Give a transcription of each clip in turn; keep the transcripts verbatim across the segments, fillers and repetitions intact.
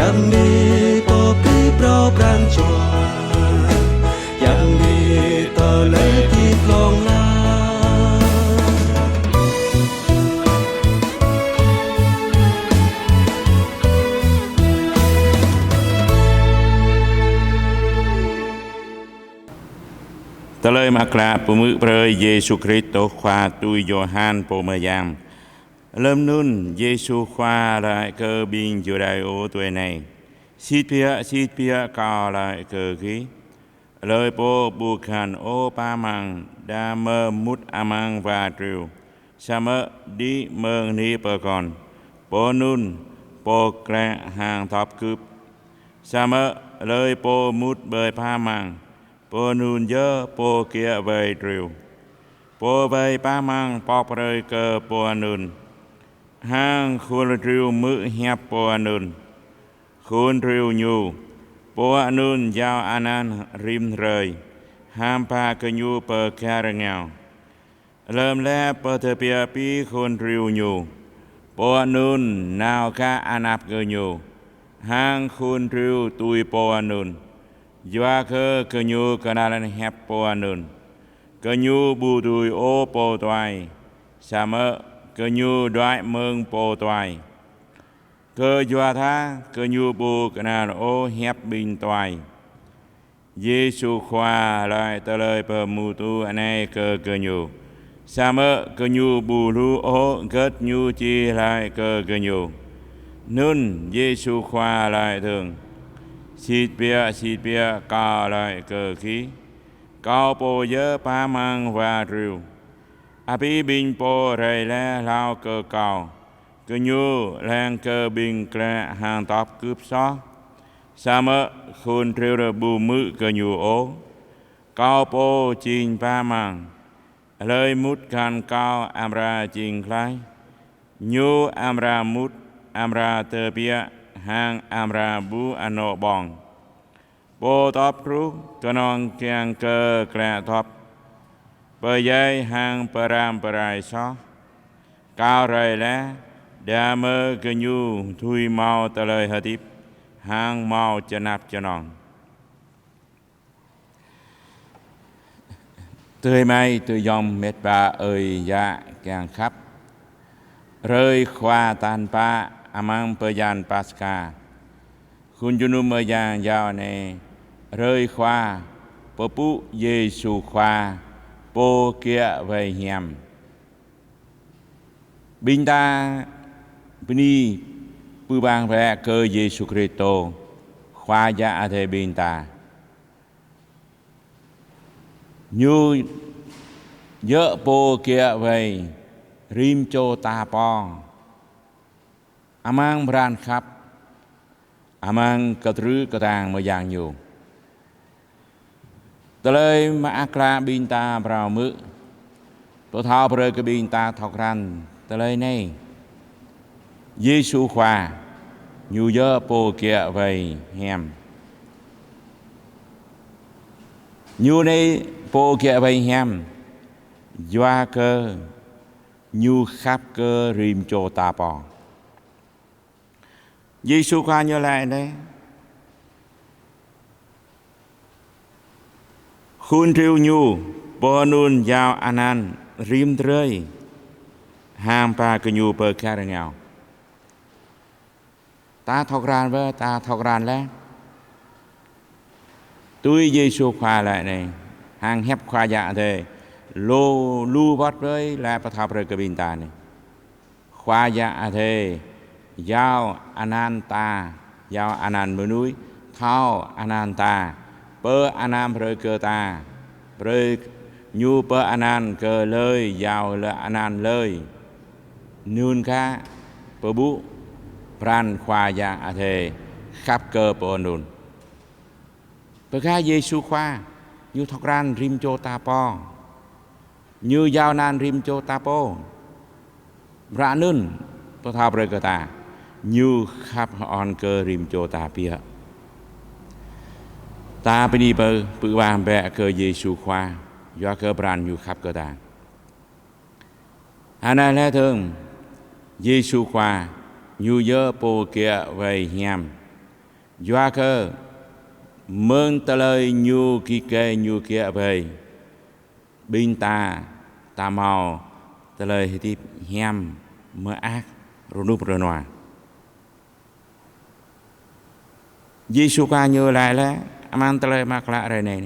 Yang ni pô pơpŭ pran jua, yang ni tơlơi hơdip hlŏng lar. Tơlơi mơak klă pơhmư̆ brơi Yêsu Krist tui Khua tui Yôhan pô mơyang. Lơm anŭn Yêsu Khua laĭ kơ ƀing Yuđaiô tui anai: Sĭt biă, sĭt biă, Kâo laĭ kơ gih, hlơi pô ƀu găn ôh pah amăng đah mơ̆ mŭt amăng wa triu, samơ̆ đĭ mơ̆ng hơnih pơkŏn, pô anŭn pô klă hăng tŏp kưp. Samơ̆ hlơi pô mŭt ƀơi pah amăng, pô anŭn yơh pô kiă wai triu. Pô wai pah amăng pŏk brơi kơ pô anŭn, hăng khul triu hmư̆ hiăp pô anŭn. Khul triu ñu, pô anŭn jao anăn rĭm hrơi, hiam ba gơñu pơgăl rơngiao. Lơm laih pơtơbiă abih khul triu ñu, pô anŭn nao gah anăp gơñu, hăng khul triu tui pô anŭn, yua kơ gơñu kơnăl hiăp pô anŭn. Gơñu ƀu dưi ôh pô tuai, samơ̆ gơñu đuaĭ mơ̆ng pô tuai, kơyua dah gơñu ƀu kơnăl ôh hiăp ƀing tuai. Yêsu Khua laĭ tơlơi pơhmutu anai kơ gơñu, samơ̆ gơñu ƀu hluh ôh hơget Ñu či laĭ kơ gơñu. Anŭn Yêsu Khua laĭ dơ̆ng: Sĭt biă, sĭt biă, Kâo laĭ kơ gih, Kâo pô yơh pah amăng wa triu. Abih ƀing pô rai laih hlâo kơ Kâo, gơñu lăng kơ ƀing klă hăng tŏp kưp soh, samơ̆ khul triu ƀu hmư̆ gơñu ôh. Kâo pô jing pah amăng, hlơi mŭt găn Kâo amra jing klaih, ñu amra mŭt, amra tơbiă, hăng amra ƀuh anŏ ƀơ̆ng. Pô tŏp truh kơnơ̆ng kiăng kơ klă tŏp, pơdjai hăng pơrăm pơrai soh. Kâo rai laih, đah mơ̆ gơñu dưi hmâo tơlơi hơdip, hăng hmâo čơnap čơnong. Tơhmai tơyŏng met wa ơi yă kiăng khăp. Hrơi Khua tal pă amăng bơyan Paskha, khul jơnum mơyang jao anai hrơi Khua pơpŭ Yêsu Khua pô kiă wai hiam. Ƀing ta bơni pơwang wơ̆t kơ Yêsu Krist, Khua Yang Adai ƀing ta. Ñu yơh pô kiă wai rĭm čô ta pô amăng pran khăp, amăng kơtrư kơtang mơyang Ñu. Tơlơi mơak klă ƀing ta phrâo hmư̆, pơthâo brơi kơ ƀing ta thâo krăn tơlơi anai: Yêsu Khua, Ñu yơh pô kiă wai hiam. Ñu anai pô kiă wai hiam, yua kơ Ñu khăp kơ rĭm čô ta pô. Yêsu Khua Ñu laĭ anai: Khul triu Ñu, pô anŭn jao anăn rĭm hrơi, hiam ba gơñu pơgăl rơngiao. Ta thâo krăn wơ̆t, ta thâo krăn laih. Tui Yêsu Khua laĭ anai, hăng hiăp Khua Yang Adai lu, lu wơ̆t brơi laĭ pơthâo brơi kơ ƀing ta anai. Khua Yang Adai jao anăn ta, jao anăn mơnuih, thâo anăn ta, pơ anăn brơi kơ ta, brơi Ñu pơ anăn kơ hlơi jao lơ anăn hlơi. Anŭn kah pơƀuh pran Khua Yang Adai khăp kơ pô anŭn. Bơ kah Yêsu Khua, Ñu thâo krăn rĭm čô ta pô. Ñu jao anăn rĭm čô ta pô. Ră anŭn pơthâo brơi kơ ta, Ñu khăp hơ̆n kơ rĭm čô ta biă. Ta bơni pơwang bĕ kơ Yêsu Khua, yua kơ pran Ñu khăp kơ ta. Anai lĕ tơ̆ng, Yêsu Khua, Ñu yơh pô kiă wai hiam. Yua kơ mơ̆ng tơlơi ñu git gai ñu kiă ƀơi, ƀing ta, ta hmâo tơlơi hơdip hiam mơak rơnŭk rơnua. Yêsu Khua ñu laĭ laih amăng tơlơi mơak klă hrơi anai: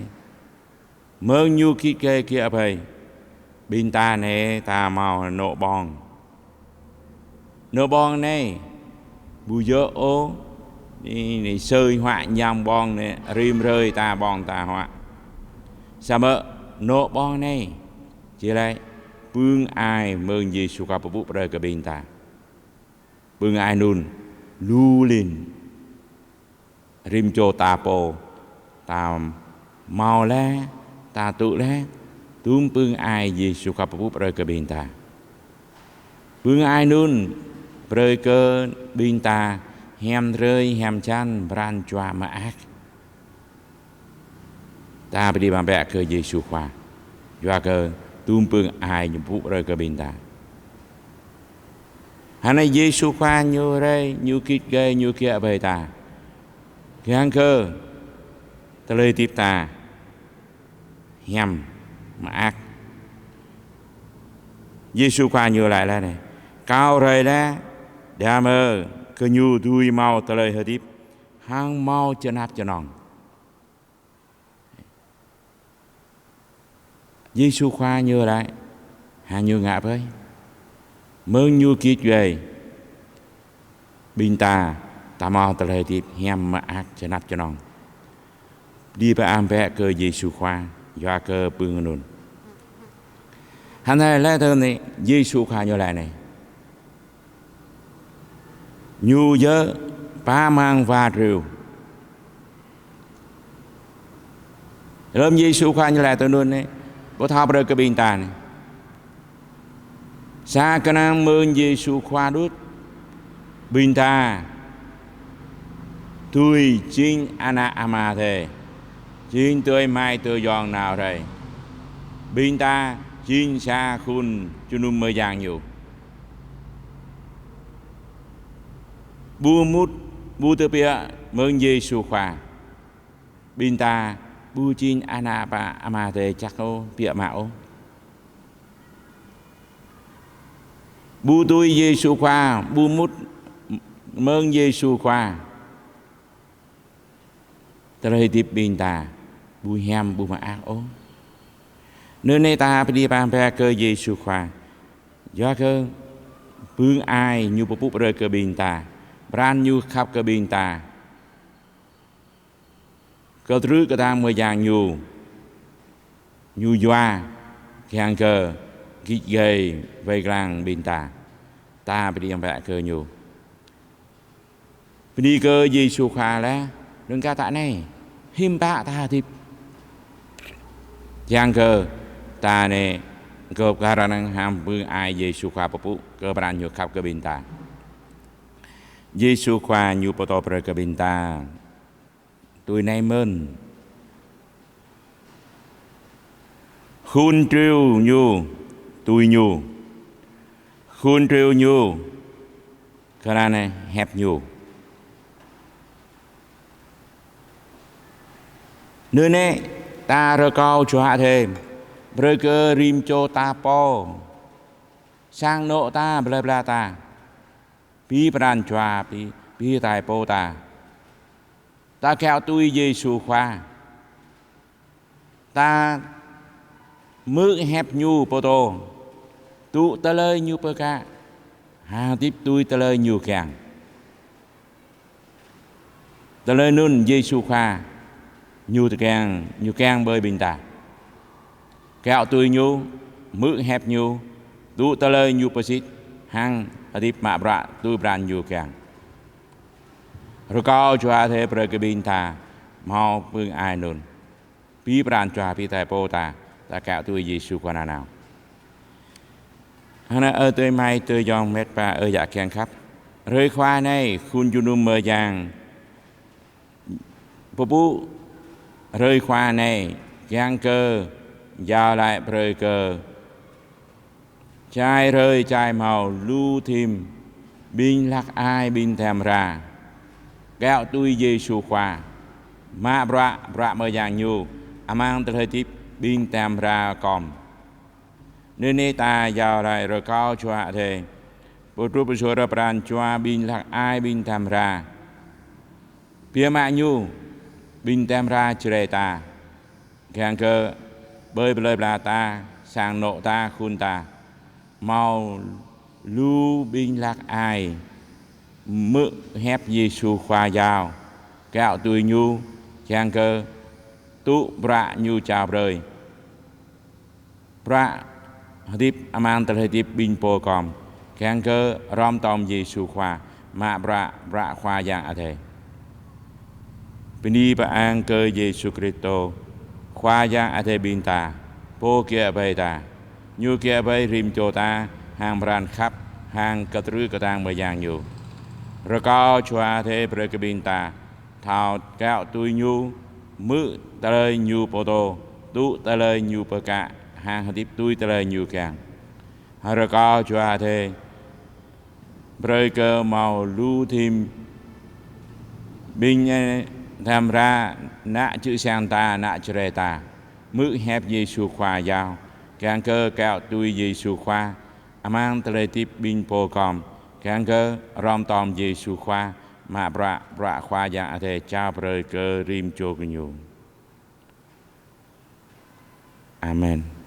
Mơ̆ng ñu git gai kiă ƀơi, ƀing ta anai ta hmâo anŏ ƀơ̆ng. Anŏ ƀơ̆ng anai ƀu djơ̆ ôh, anai, anai sơi huă ñam ƀơ̆ng anai, rĭm hrơi ta ƀơ̆ng ta huă. Samơ̆ anŏ ƀơ̆ng anai či laĭ pưng ai mơ̆ng Yêsu Khua pơpŭ brơi kơ ƀing ta. Pưng ai anŭn lu lin rĭm čô ta pô, ta hmâo laih, ta tŭ laih, dŭm pưng ai Yêsu Khua pơpŭ brơi kơ ƀing ta. Pưng ai anŭn brơi kơ ƀing ta hiam drơi, hiam jăn, pran jua mơak. Ta pơđĭ pơpĕ kơ Yêsu Khua, yua kơ dŭm pưng ai ñu pơpŭ brơi kơ ƀing ta. Hơnai Yêsu Khua ñu rai, ñu git gai, ñu kiă ƀơi ta, kiăng kơ tơlơi hơdip ta hiam mơak. Yêsu Khua ñu laĭ laih anai: Kâo rai laih, đah mơ̆ gơñu dưi hmâo tơlơi hơdip hăng hmâo čơnap čơnong. Yêsu Khua ñu laĭ, hăng ñu ngă ƀơi. Mơ̆ng ñu git gai, ƀing ta, ta hmâo tơlơi hơdip hiam mơak čơnap čơnong. Pơđĭ pơpĕ kơ Yêsu Khua, yua kơ pưng anŭn. Hơnai laih tơ anai, Yêsu Khua ñu laĭ anai: Ñu djơ̆ pă amăng wa triu. Lơ̆m Yêsu Khua ñu laĭ tui anŭn anai, pơthâo brơi kơ ƀing ta anai, sa kơnang mơ̆ng Yêsu Khua đôč, ƀing ta dưi jing ană Ama Adai, jing adơi amai adơi ayŏng nao rai. Ƀing ta jing sa khul jơnum mơyang ñu. Ƀu mŭt, ƀu tơbiă mơ̆ng Yêsu Khua, ƀing ta ƀu jing ană Ama Adai čăk ôh, biă mă ôh. Ƀu tui Yêsu Khua, ƀu mŭt mơ̆ng Yêsu Khua, tơlơi hơdip ƀing ta ƀu hiam, ƀu mơak ôh. Anŭn anai ta pơđĭ pơpĕ kơ Yêsu Khua, yua kơ pưng ai ñu pơpŭ brơi kơ ƀing ta, pran ñu khăp kơ ƀing ta. Kơtrư̆ kơtang mơyang ñu, ñu yua kiăng kơ git gai wai lăng ƀing ta. Ta pơđĭ pơpĕ kơ ñu. Bơni kơ Yêsu Khua laih, anŭn kơ ta anai, hiư̆m pă ta hơdip. Kiăng kơ ta anai gơ̆p kar năng hăng pưng ai Yêsu Khua pơpŭ kơ pran ñu khăp kơ ƀing ta. Yêsu Khua ñu pơtô brơi kơ ƀing ta tui anai mơ̆n: Khul triu ñu tui ñu, khul triu ñu kơnang hiăp ñu. Anŭn anai ta rơkâo Jua Adai brơi kơ rĭm čô ta pô, sang anŏ ta, plơi pla ta, abih pran jua, abih, abih hơtai pô ta, ta kiaŏ tui Yêsu Khua. Ta hmư̆ hiăp ñu pơtô, tŭ tơlơi ñu pơkă, hơdip tui tơlơi ñu kiăng. Tơlơi anŭn Yêsu Khua ñu tơkeng, ñu kiăng ƀơi ƀing ta. Kiaŏ tui ñu, hmư̆ hiăp ñu, tŭ tơlơi ñu pơsit, hăng hơdip mă bruă tui pran ñu kiăng. Rơkâo Jua Adai brơi kơ ƀing ta hmâo pưng ai anŭn. Abih pran jua, abih hơtai pô ta, ta kiaŏ tui Yêsu Khua nanao. Hơnai ơ adơi amai adơi ayŏng met wa ơi yă kiăng khăp. Hrơi Khua anai, khul jơnum mơyang pơpŭ hrơi Khua anai, kiăng kơ jao laĭ brơi kơ čai hrơi čai hmâo lu thim ƀing hlăk ai, ƀing tơmra. kiaŏ tui Yêsu Khua, mă bruă, bruă mơyang Ñu, amăng tơlơi hơdip ƀing tam hră kŏm. Anai nê ta iâu rai rơkâo Jua Adai pơtrut pơsur pran jua ƀing hlak ai ƀing tam hră. Biă mă Ñu, ƀing tam hră Jrai ta, kiăng kơ ƀơi plơi pla ta, sang anŏ ta, khul ta, hmâo lu ƀing hlak ai hmư̆ hiăp Yêsu Khua iâu, kiaŏ tui Ñu, kiăng kơ tŭ bruă Ñu jao brơi. Bruă hơdip amăng tơlơi hơdip ƀing pô kŏm, kiăng kơ hrŏm tŏm Yêsu Khua, mă bruă, bruă Khua Yang Adai. Bơni pơang kơ Yêsu Kristô, Khua Yang Adai ƀing ta, Pô kiaŏ ƀai ta. Ñu kiaŏ ƀai rĭm čô ta hăng pran khăp, hăng kơtrư kơtang mơyang Ñu. Rơkâo Jua Adai brơi kơ ƀing ta thâo kiaŏ tui Ñu, hmư̆ tơlơi Ñu pơtô, tŭ tơlơi Ñu pơkă, hăng hơdip tui tơlơi Ñu kiăng. Rơkâo Jua Adai brơi kơ hmâo lu thim ƀing, ơ, tam hră, ană čư̆ siăng ta, ană Jrai ta, hmư̆ hiăp Yêsu Khua iâu, kiăng kơ kiaŏ tui Yêsu Khua amăng tơlơi hơdip ƀing pô kŏm, kiăng kơ hrŏm tŏm Yêsu Khua, mă bruă, bruă Khua Yang Adai jao brơi kơ rĭm čô gơñu. Amen.